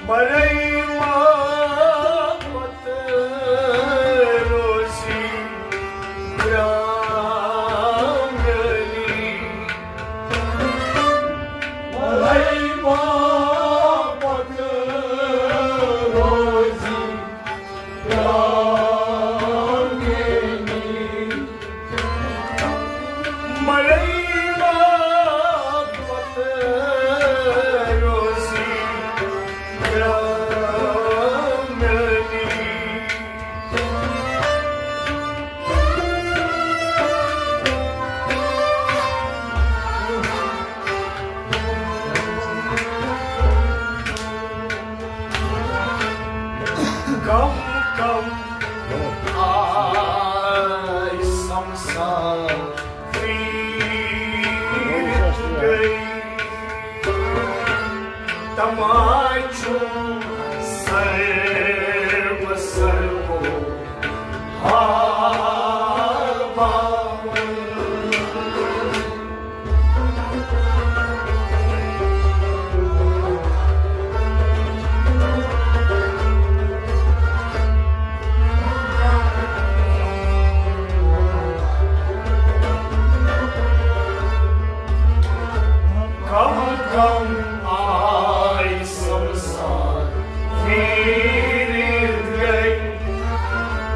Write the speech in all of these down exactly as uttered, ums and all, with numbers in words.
مرے ما پتہٕ روزی پرٛانٛگنی۔ مرے ما پتہٕ روزی پرٛانٛگنی۔ مرے ما پتہٕ روزی پرٛانٛگنی۔ کم کم آے سمسار پھیرِتھ گٔے۔ تماچو سرو سرو حال باوَن۔ کم کم آے سمسار پھیرِتھ گٔے۔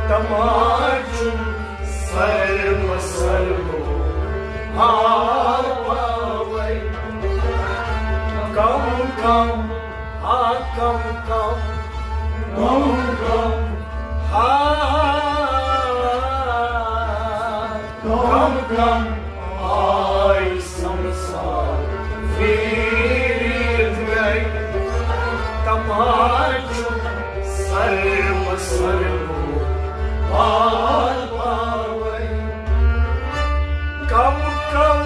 تماچو سرو سرو حال باوَن۔ کم کم، آ کم کم، کم کم، آ کم کم آے سمسار پھیرِتھ گٔے۔ تماچو سرو سرو حال باوَن۔ کم کم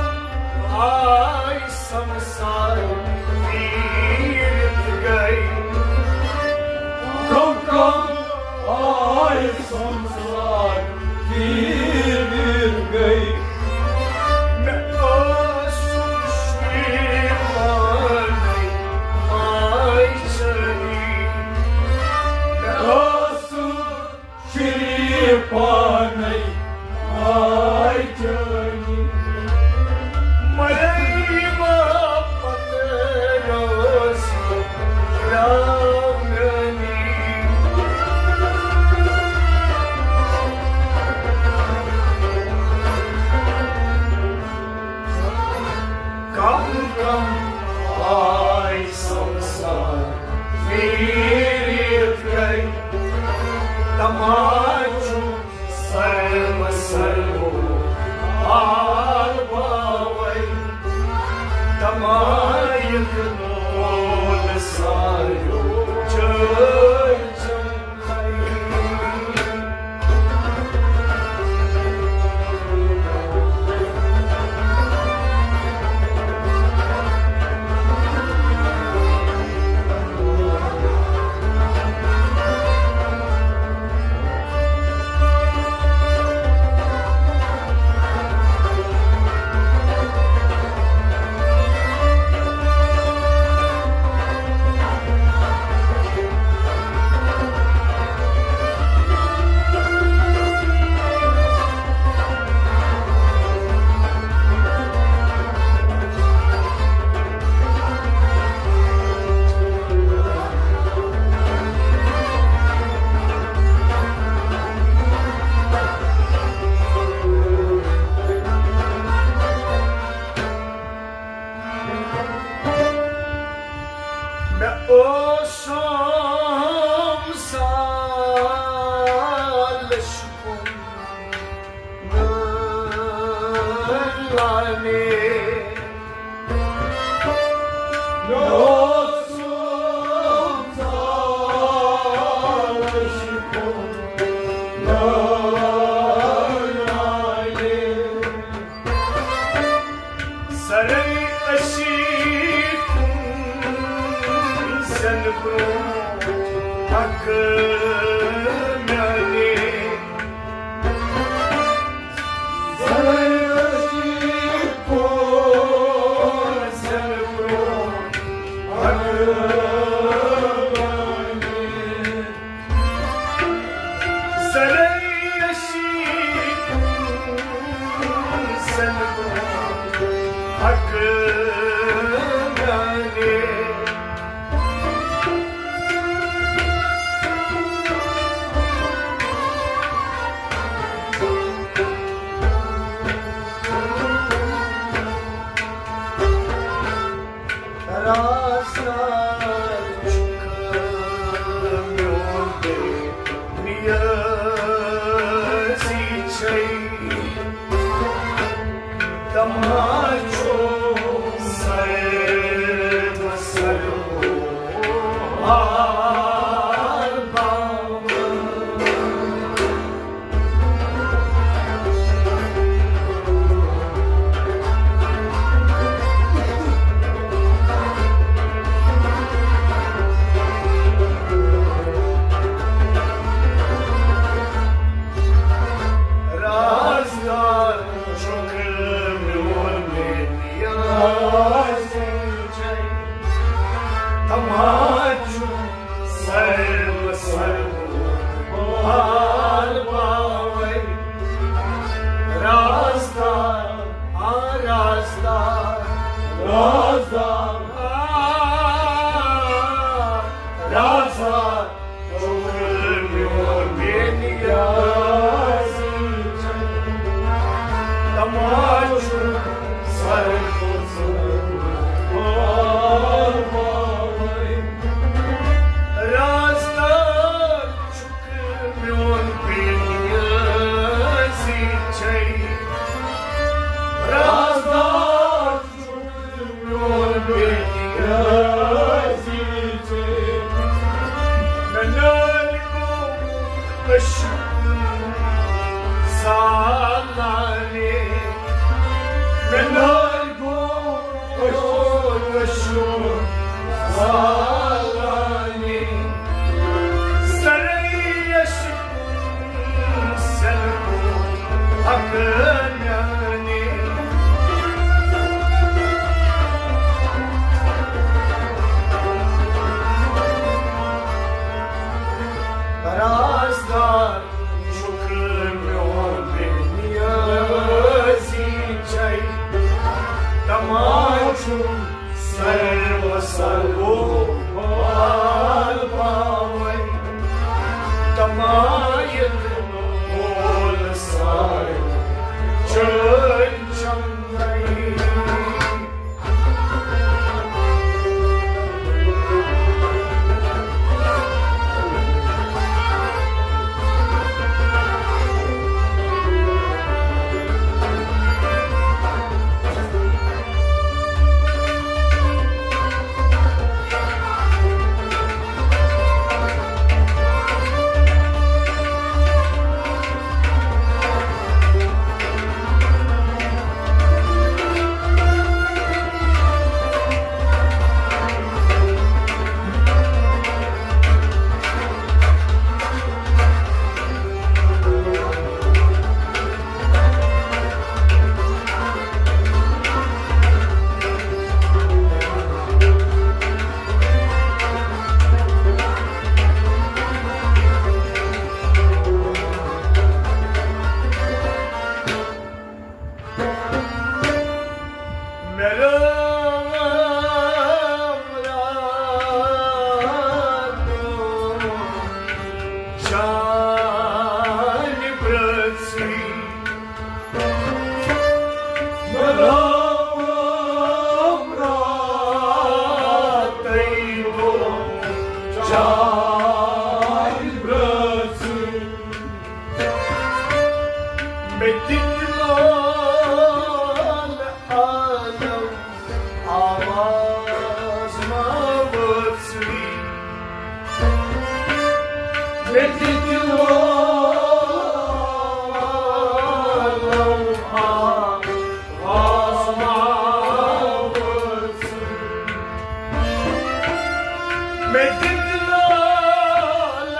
آے سمسار پھیرِتھ گٔے۔ کم کم آے سمسار پھیرِتھ گٔے۔ مےٚ ٲسٕم شیٖر پانَے ماے چٲنی۔ مےٚ ٲسٕم شیٖر پانَے ماے چٲنی۔ مرے ما پتہٕ روزی پرٛانٛگنی۔ کم کم آے سمسار پھیرِتھ گٔے۔ تماچو سرو سرو حال باوَن۔ تمایک مول سارو چٲلۍ چٲلۍ۔ مےٚ اوسُم زال شکُن نٲلانہِ۔ مےٚ اوسُم زال شکُن نٲلانہِ۔ سرے اشی کن سن برونٛٹھ حق مےٚ سرے عشیق سن حق میانے۔ رازدار چھُکھ میون بے نیازی چھے۔ تماشو سر بسر ہو آل باون۔ رازدار چھُکھ میون بے نیاز۔ تماشو سر سر حال باوے۔ رازدار، آ رازدار، رازدار، آ رازدار، چھُکھ میون بے نیاز۔ تماشو سر سر حال باوے۔ رازدار چھُکھ میون بے نیازی چھے۔ رازدار چھُکھ میون بے نیازی چھے۔ مےٚ نٲلۍ گوٚو عشق سالانہِ۔ مےٚ نٲلۍ گوٚو عشق سالانہِ۔ سرے عشق سن حق میانے۔ رازدار چھُکھ میون بے نیازی چھے۔ تماشو سر سر حال باوے۔ تمایت مول سر چٲنۍ چمنٕے۔ مےٚ رٲو راتھ چانہِ پرٛژھٕے۔ مےٚ رٲو راتھٕے دۄہ چانہِ پرٛژھٕے۔ مےٚ دِتۍ لول عالم آواز ما وٲژٕے۔ مےٚ دِتۍ لول عالم آواز ما وٲژٕے۔ مےٚ دِتۍ لول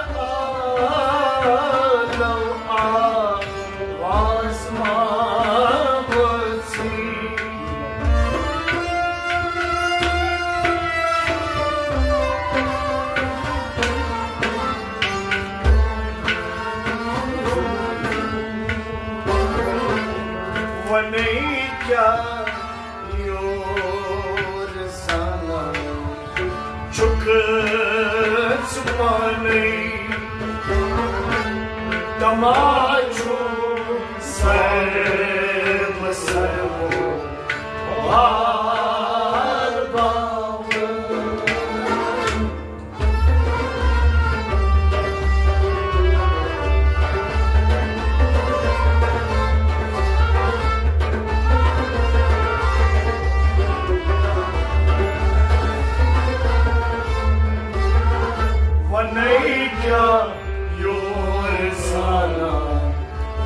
عالم آواز ما نَے کیٛاہ یور زانان چھُکھ ژٕ پانَے؟ دَپان چھُ سرو سرو حال باوان۔ وَنَے کیٛاہ یور زانان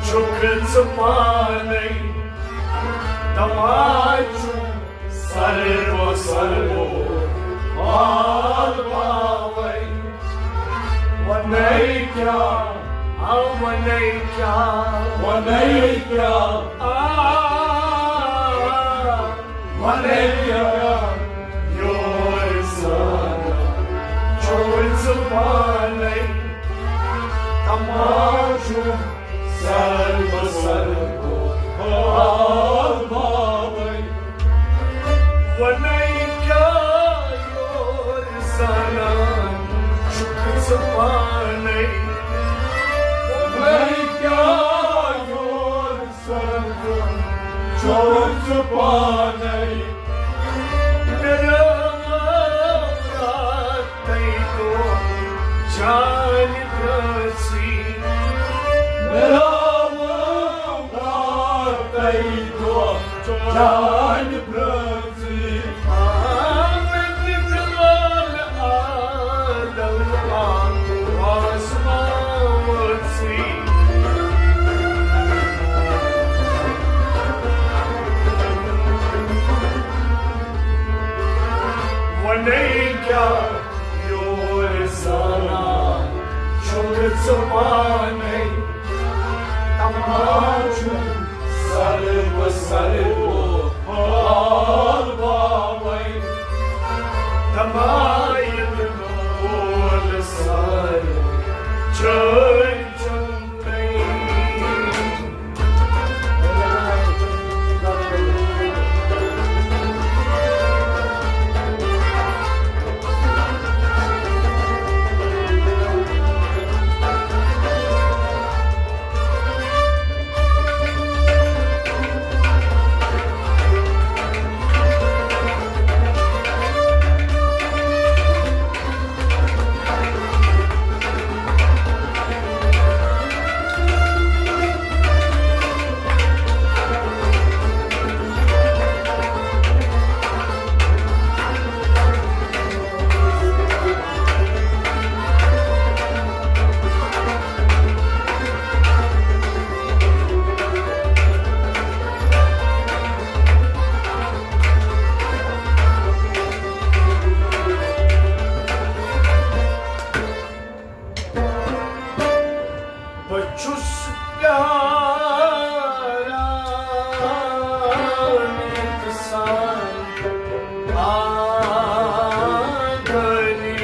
چھُکھ ژٕ پانَے؟ دَپان چھُ سرو سرو حال باوَے۔ وَنَے کیٛاہ، آ، وَنَے کیٛاہ، وَنَے کیٛاہ، آ، وَنَے کیٛاہ، یور زانان چھُکھ ژٕ پانَے؟ دَپان چھُ سرو سرو حال باوَے۔ وَنَے کیٛاہ یور زانان چھُکھ ژٕ پانَے؟ وَنَے کیٛاہ یور زانان چھُکھ ژٕ پانَے؟ مےٚ رٲو راتَے دۄہ جانہِ درٛٲژٕے۔ مےٚ رٲو راتَے دۄہ جانہِ درٛٲژٕے۔ آ، مےٚ تہِ درٛاو آدم آواز ما وٲژٕے۔ وَنَے کیٛاہ یور زانان چھُکھ ژٕ پانَے؟ دَپان چھُ سرو سرو حال باوَے۔ دَپان ییٚلہِ کول سرو چھٲنۍ چھُنَے۔ بہٕ چھُس پیاران یوٚتَس آدٲنی۔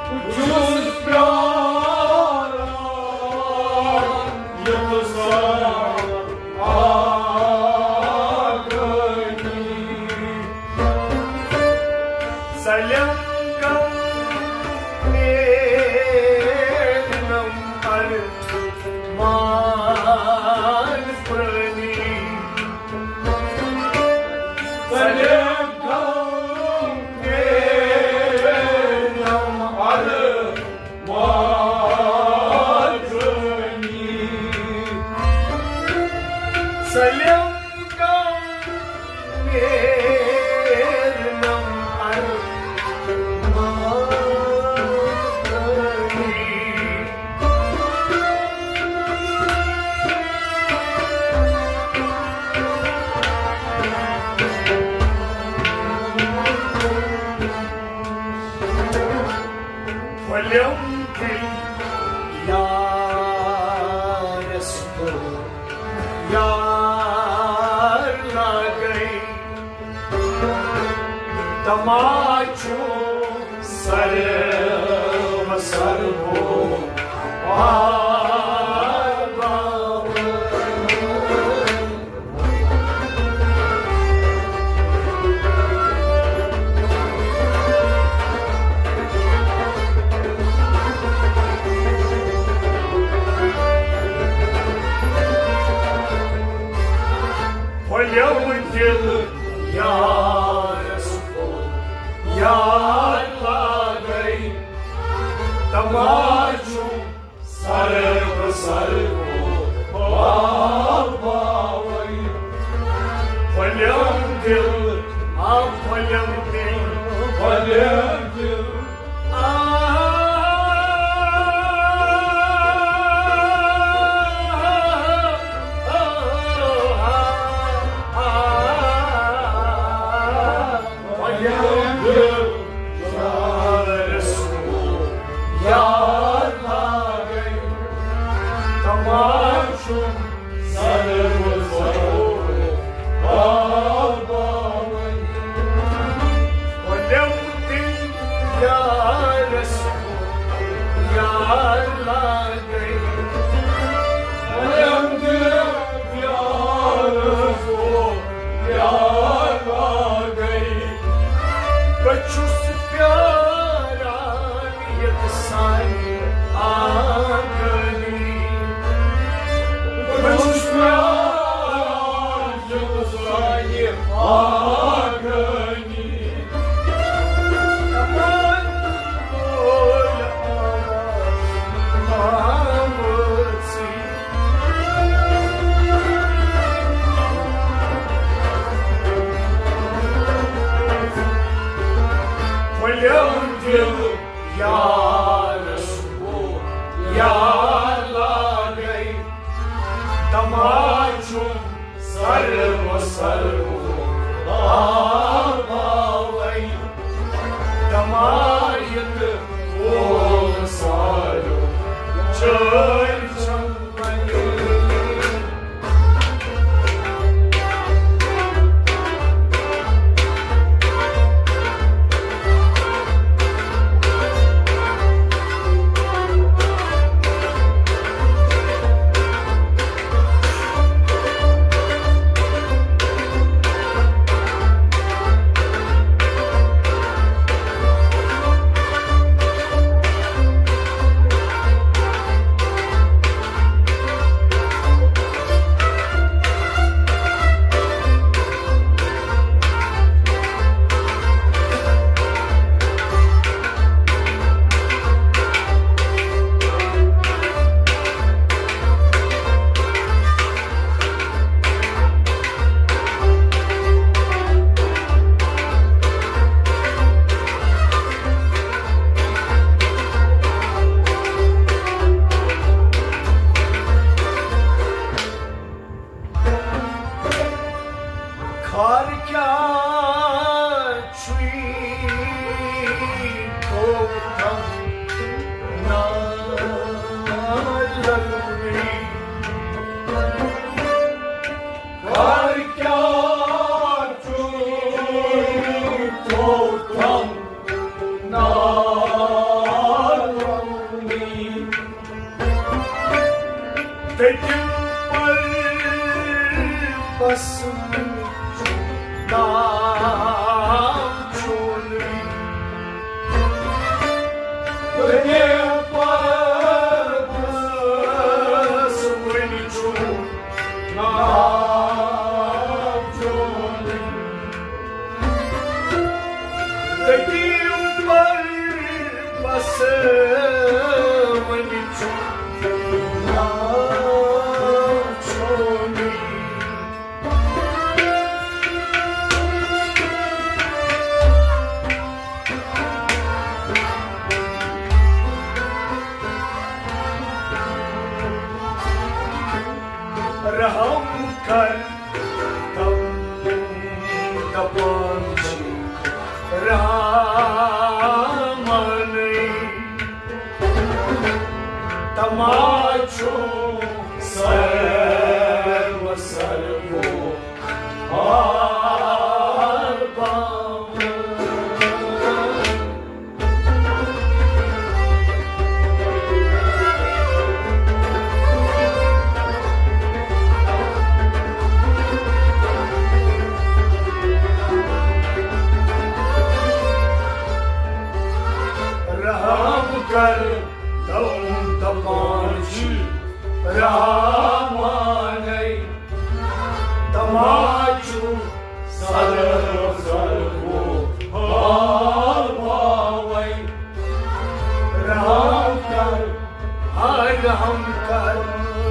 بہٕ چھُس پیاران یوٚتَس آدٲنی۔ سلیم کم نیرنم ارمان پرانی۔ سلیم کم نیرنم ارمان پرانی۔ سلیم کم پھۄلٮ۪م دِل یارس تہٕ یار لاگے۔ تماچو سرو سرو آباو۔ سرو باباوے۔ پھۄلیم دل، آ پھۄلیم دل، پھۄلیم دل۔ آ، آ، آ، آ، آ۔ پھۄلیم دل، یارس کُن یاد لاگے۔ تماشُن سرو سرو آباوے۔ پھۄلیم دل، یارس کُن یاد لاگے۔ پھۄلیم دل، یارس کُن یاد لاگے۔ بہٕ چھُس پیاران ییٚتہِ سانہِ آنگنی۔ بہٕ چھُس پیاران ییٚتہِ سانہِ آنگنی۔ پھۄلیم دل، یارس کُن یاد لاگے۔ تماشُن سرو سرو آباوے۔ تمایت وول سارو چٲلۍ چھم بنی۔ خار کیٛاہ چھُے کوتاہ نالوی؟ خار کیٛاہ چھُے کوتاہ نالوی؟ تٔتِم پر بس ناو چونُے۔ تٔتِم پر بس وُنہِ چھُ ناو چونُے۔ دٔپِو پر بس وۄنۍ چھُ ناو چونُے۔ رحم کر تم دپان چھِ رحمانٕے۔ تماچو سرو سرو آبام۔ رحم کر، تم دپان چھِ رحمانَے۔ تماچو سرو سرو حال پاوے۔ رحم کر، آ، رحم کر،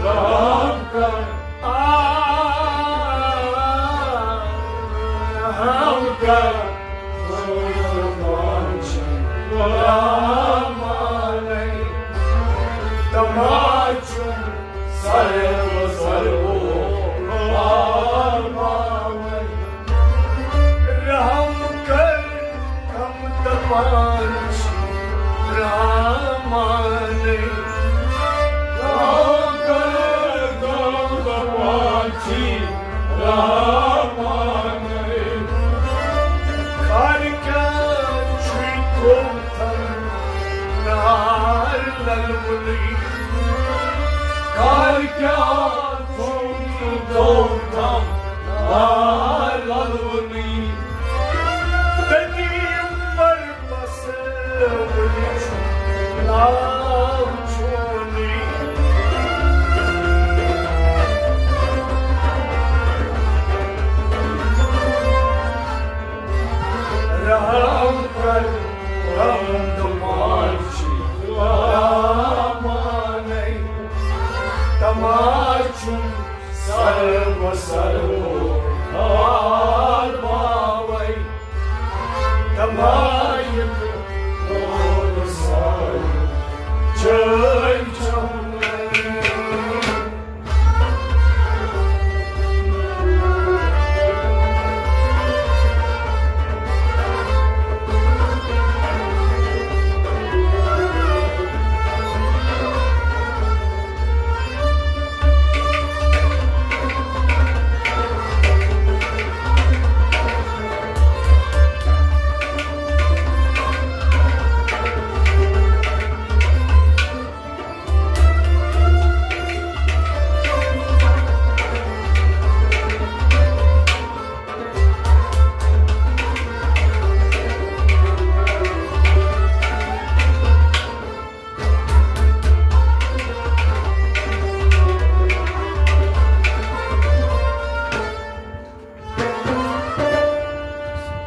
رحم کر، آ، رحم کر، رحمانٕے۔ تماچُم سرو سرو آلماوے۔ رحم کر، تم دپان چھ رحمانٕے۔ رحم کر، تم دپان چھ رحمانٕے۔ خار کیا چھُے کوتھل نار للوٕنی۔ خار کیا چھُے کوتھل نار للوٕنی۔ تٔتی مر بس وٕنہِ چھُ ناو چونُے۔ رحم کر، رحم دُپار چھِ رحمانَے۔ تماچُم سرو سرو آل باوَے۔ تمایت اور سال چٲنۍ چمنَے۔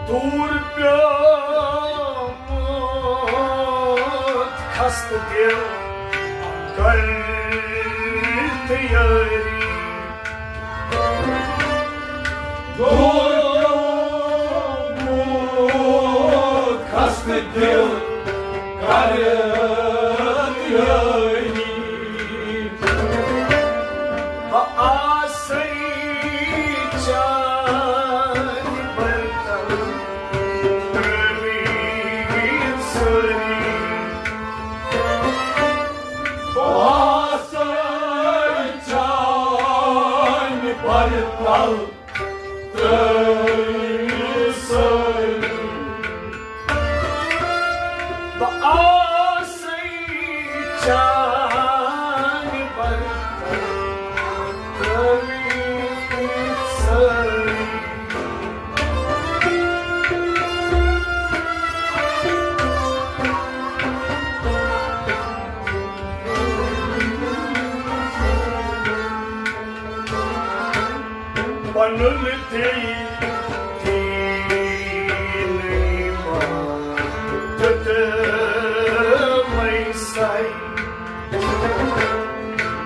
دوٗر پیوٚمُت خستہٕ دِل کٔرِتھ یٲری۔ دوٗر پیوٚمُت خستہٕ دِل کٔرِتھ یٲری۔ بہٕ آسَے چانہِ برتل ترٲوِتھ سٲری۔ بہٕ آسَے چانہِ برتل ترٲوِتھ سٲری۔ بہٕ آسَے چانہِ برتل ترٲوِتھ سٲری۔ پنُن دِل دیٖنٕے ما دیُتمَے سَے۔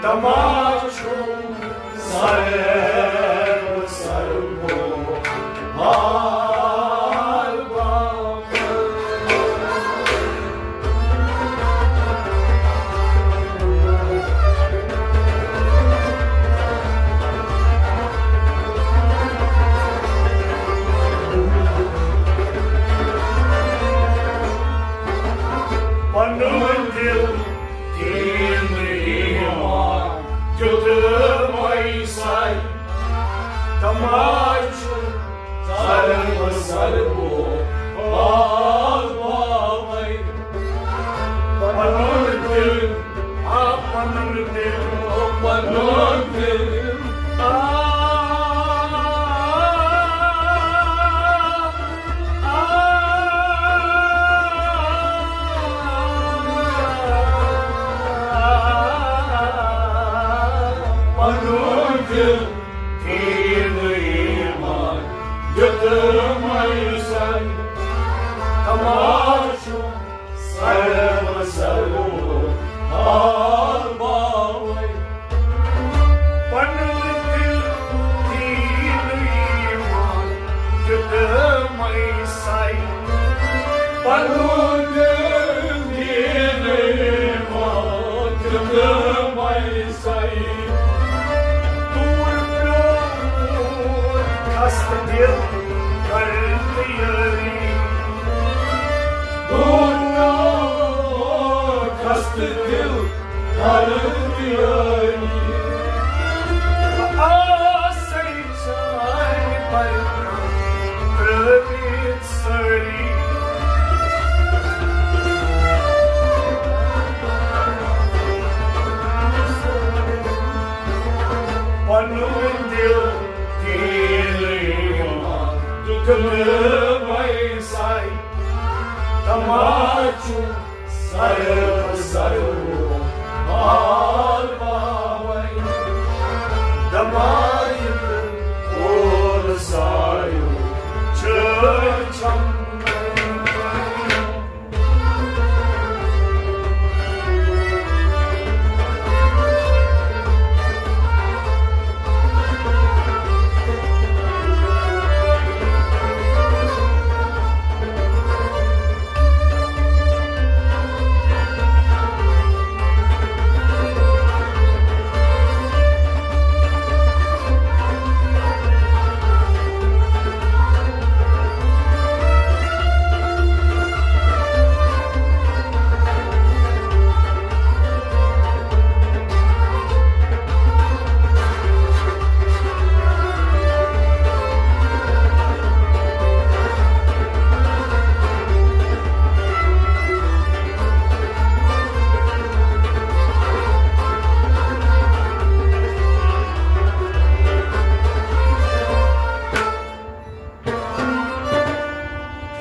تماچُم سرو سرو آل باوَے۔ پنُن دِل دیٖنٕے ما دیُتمَے سَے۔ تماچُم سرو سرو آل باوَے۔ پنُن دِل، آ، پنُن دِل، پنُن دِل، آ، آ، آ۔ پنُن دِل دیٖنٕے ما دیُتمَے سَے۔ تماچُم سرو سرو آل تہٕ مایہِ سایہِ۔ دوٗر پیوٚو خستہٕ دِل کرنہٕ یٲری۔ دوٗر پیوٚو خستہٕ دِل کرنہٕ یٲری۔ آسے سانہِ پرنہٕ ترٲوِتھ سٲری۔ پنُن دِل تیٖل یِوان تہٕ ویساے۔ تماچو سرو سرو حال باوے۔ دمائی اور سایو چھ چم۔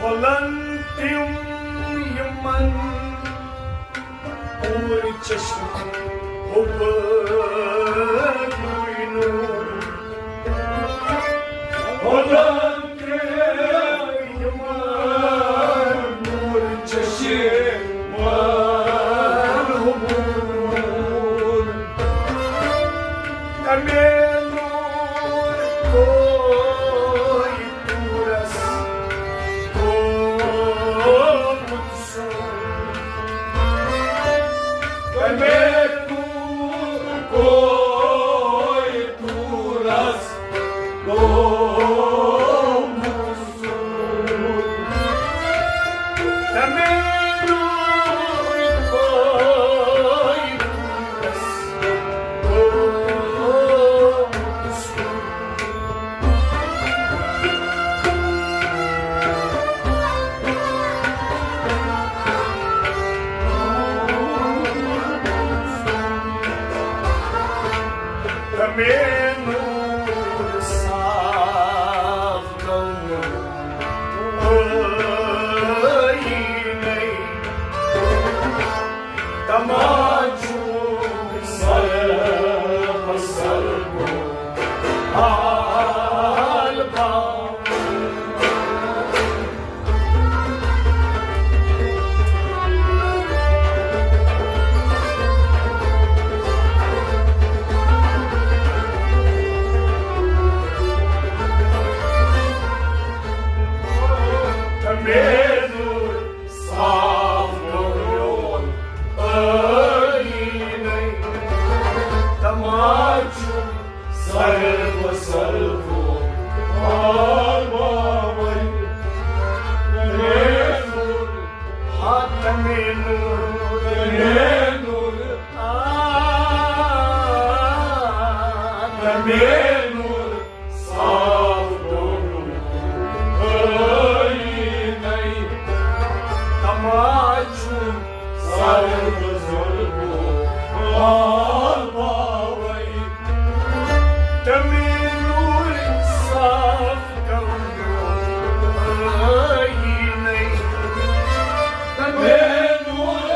پھۄلن تِم یِمن پوٗرٕ چشمہٕ حُبہٕ نوٗر۔ پھۄلن تِم یِمن پوٗرٕ چشمہٕ حُبہٕ نوٗر۔ تَمے نوٗر کوی پوٗرس گوٚمُت سوٗر۔ تَمے نوٗر کوی پوٗرس گوٚمُت سوٗر۔ تَمے نوٗر کوی پوٗرس تَمے نوٗر صاف گوٚو ٲییٖنَے۔ تماچو سر بسر گوٚو حال باوُن۔ تَمے نوٗر صاف گوٚو میون ٲییٖنَے۔ تماچو سر بسر گوٚو حال باوُن۔ تَمے نوٗر، ہا تَمے نوٗر، تَمے نوٗر، آ، تَمے نوٗر۔ صاف گوٚو ٲییٖنَے۔ تماچو سر بزرگو حال باوَے۔ تَمے نوٗر صاف گوٚو ٲییٖنَے۔ تَمے نوٗر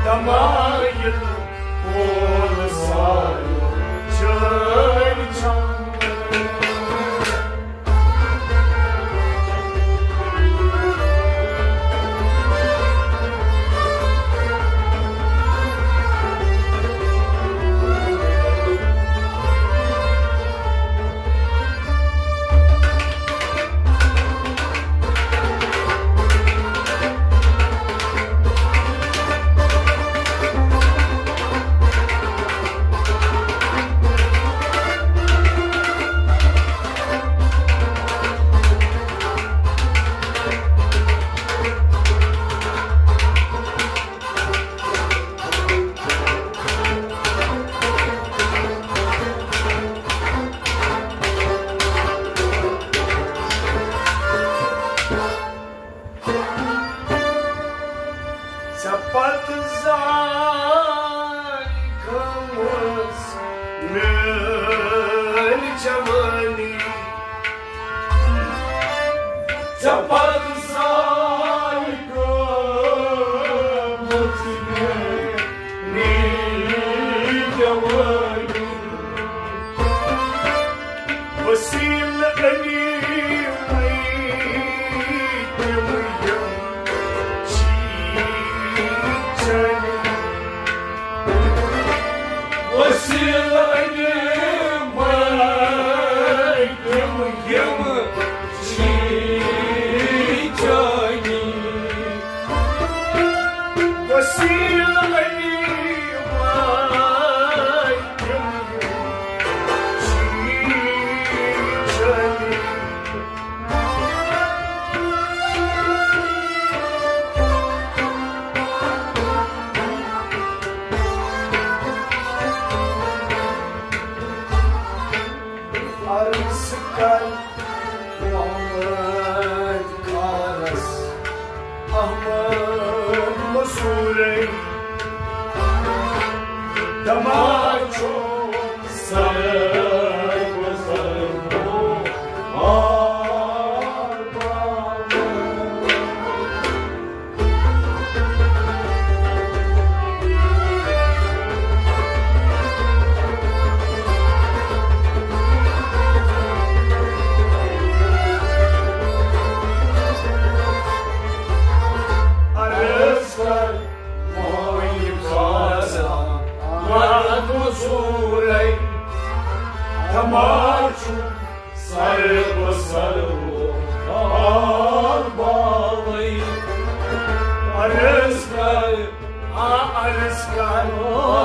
دمایل پول سایو چٲنۍ چھم۔ ژےٚ پتہٕ زاے گٔمٕژ میٲنۍ جوٲنی۔ ژےٚ پتہٕ زاے گٔمٕژ میٲنۍ جوٲنی۔ وسیلہٕ غنیٖمٕے تِم یِم چھی چٲنی۔ وسیلہٕ غنیٖمٕے تِم یِم چھی چٲنی۔ وسیلہٕ غنیٖمٕے تِم یِم چھی چٲنی۔ عرض کر محمد خانس، احمد مزورے، دماچو سر سر عرض کر محمد خاصا، مرد مزورے، دماچو سر بسر آل باوے۔ عرض کر، آ عرض کر،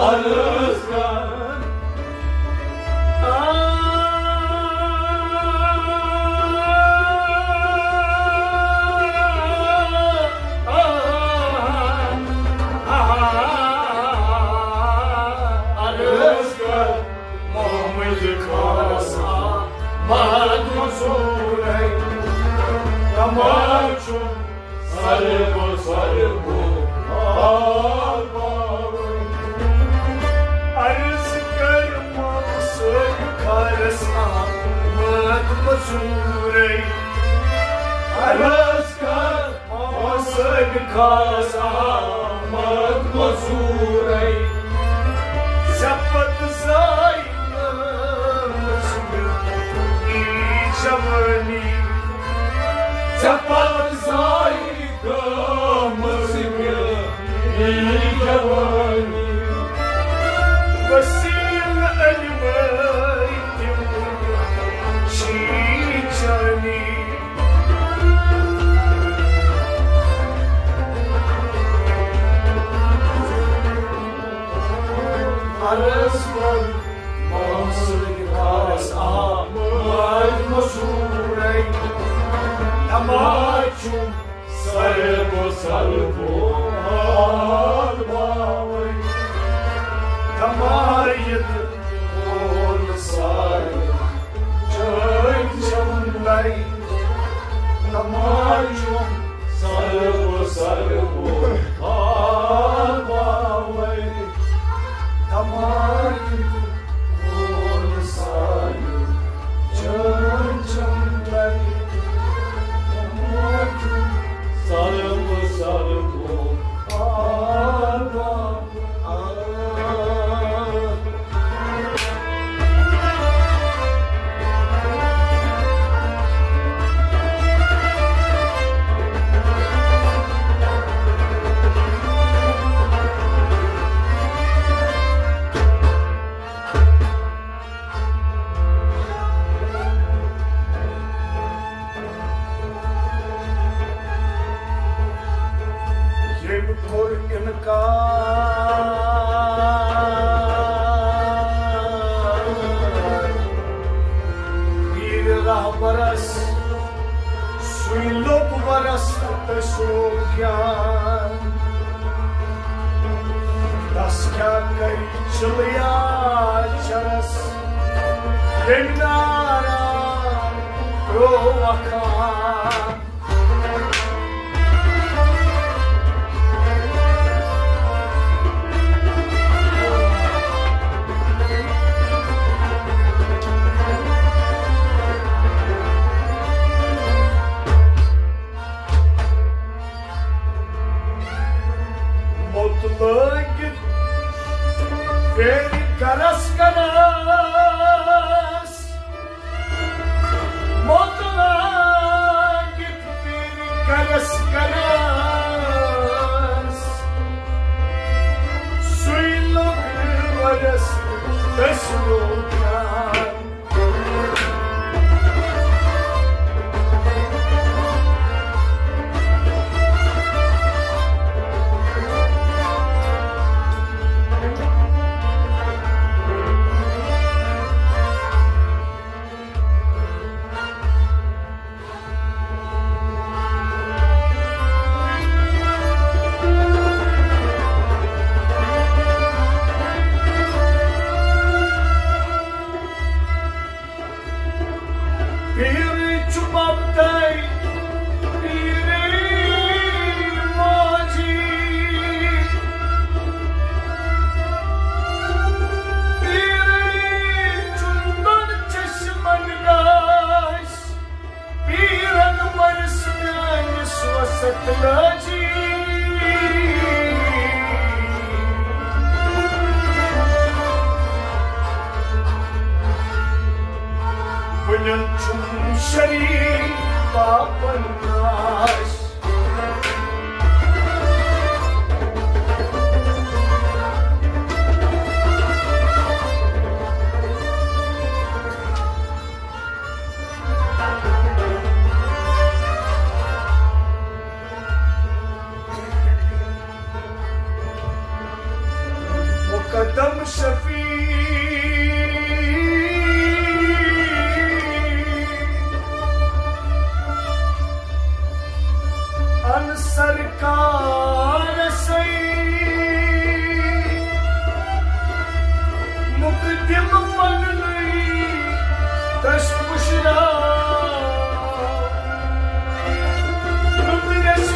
عرض کر۔ آ، آ، آ، آ، عرض کر۔ محمد خاصا، محمد مزورے، دماچو سر بسر آل باوے۔ عرض کر محمد خاصا، محمد مزورے، عرض کر محمد خاصا، محمد مزورے، ژےٚ پتہٕ زاے گٔمٕژ میٲنۍ جوٲنی۔ ژےٚ پتہٕ زاے گٔمٕژ میٲنۍ جوٲنی۔ وسیلہٕ علمٕے تِم چھی چٲنی۔ عرض کر محمد خاصا، محمد مزورے، دماچو سر بسر آل باوے۔ دمایت کول سر چٲنۍ چمنَے، دماچو سر بسر آل باوے۔ دمایت کول سر چٲنۍ چمنَے، دماچو کوٚر انکار۔ پیٖرِ رہبرس سُے لوٚگ ورس تہٕ تٔسۍ لوٚگ گیان۔ تس کیٛاہ کرِ چِلیا چرس، ییٚمۍ ناران ترٛوو اکھ آن۔ موٚت لٲگِتھ پھیرِ گرس گرس۔ موٚت لٲگِتھ پھیرِ گرس گرس۔ سُے لوٚگ ورس، تٔسۍ لوٚگ گیان۔ پیٖرٕے چھُ بَبتَے، پیٖرٕے ماجی۔ پیٖرٕے چھُ دۄن چشمَن گاش، پیٖرَن مَرِس میٛانِس وسط لٲجی۔ وٕنٮ۪ن چھُم شریٖک پاپن ناش۔ مقدم شفیع ان سرکار سئی، مقدم پننی دشت مشرا، مقدم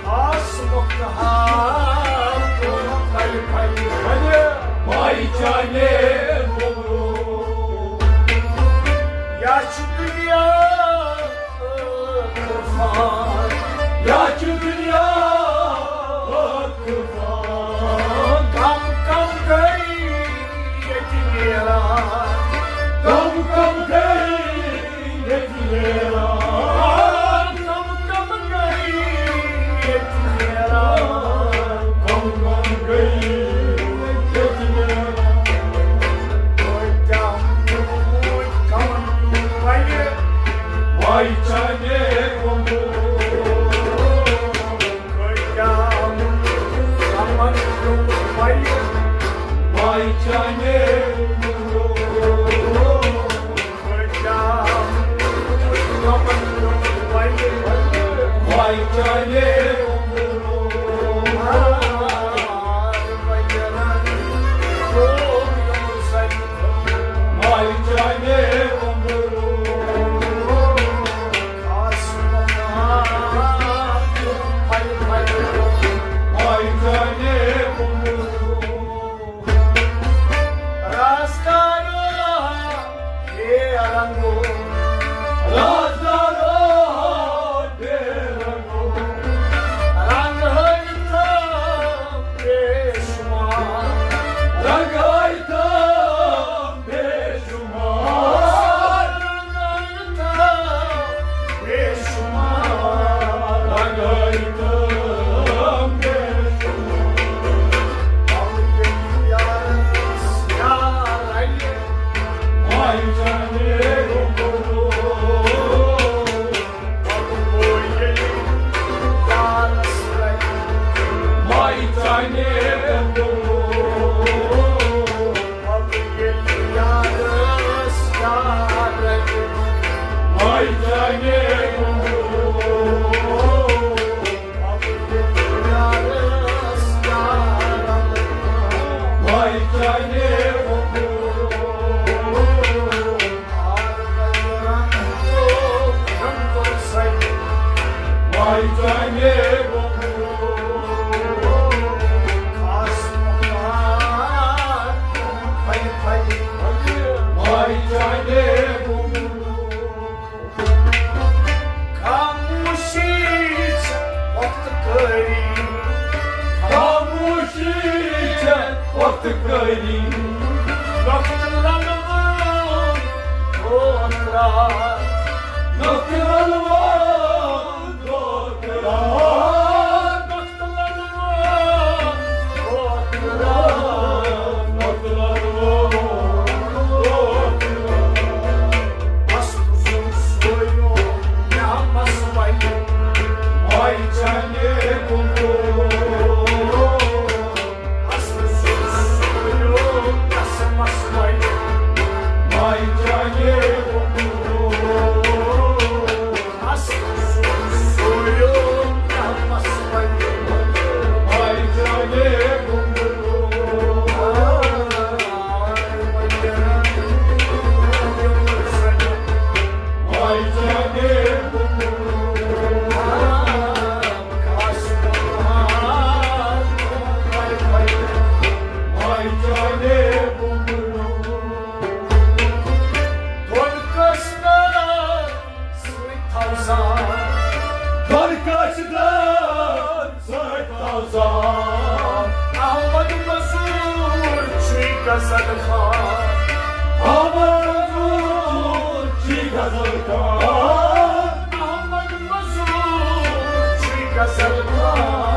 خاص مختار پھلہِ پھلہِ پھلہِ ماے چانے۔ یا چھُ دُنیا ٲخٕر فان، یا چھُ دُنیا ٲخٕر فان۔ کم کم گٔے ییٚتہِ نیران، کم کم گٔے ییٚتہِ نیران، کم کم گٔے ییٚتہِ نیران، کم کم گٔے ییٚتہِ نیران۔ کۭتیٛاہ موٗدۍ کمن پیوٚو بلہِ، ماے چانے گوٚمُت۔ کۭتیٛاہ موٗدۍ کمن پیوٚو بلہِ، ماے چانے گوٚمُت۔ رازدار بے رنگو، رازدار بے رنگو، رنگ ہٲوِتھ بے شمار، رنگ ہٲوِتھ بے شمار، رنگ ہٲوِتھ بے شمار، رنگ ہٲوِتھ بے شمار۔ خاموشی چھےٚ وقت کٲری، خاموشی چھےٚ وقت کٲری۔ نۄقطہٕ لنگوُن دۄہ تہٕ راتھ، نۄقطہٕ لنگوُن دۄہ تہٕ راتھ۔ سۭتۍ تھاوزان۔ دۄن کٲشرٮ۪ن سۭتۍ تھاوزان۔ احمد مزور چھُے غزل خان۔ احمد مزور چھُے غزل خان۔ احمد مزور چھُے غزل خان۔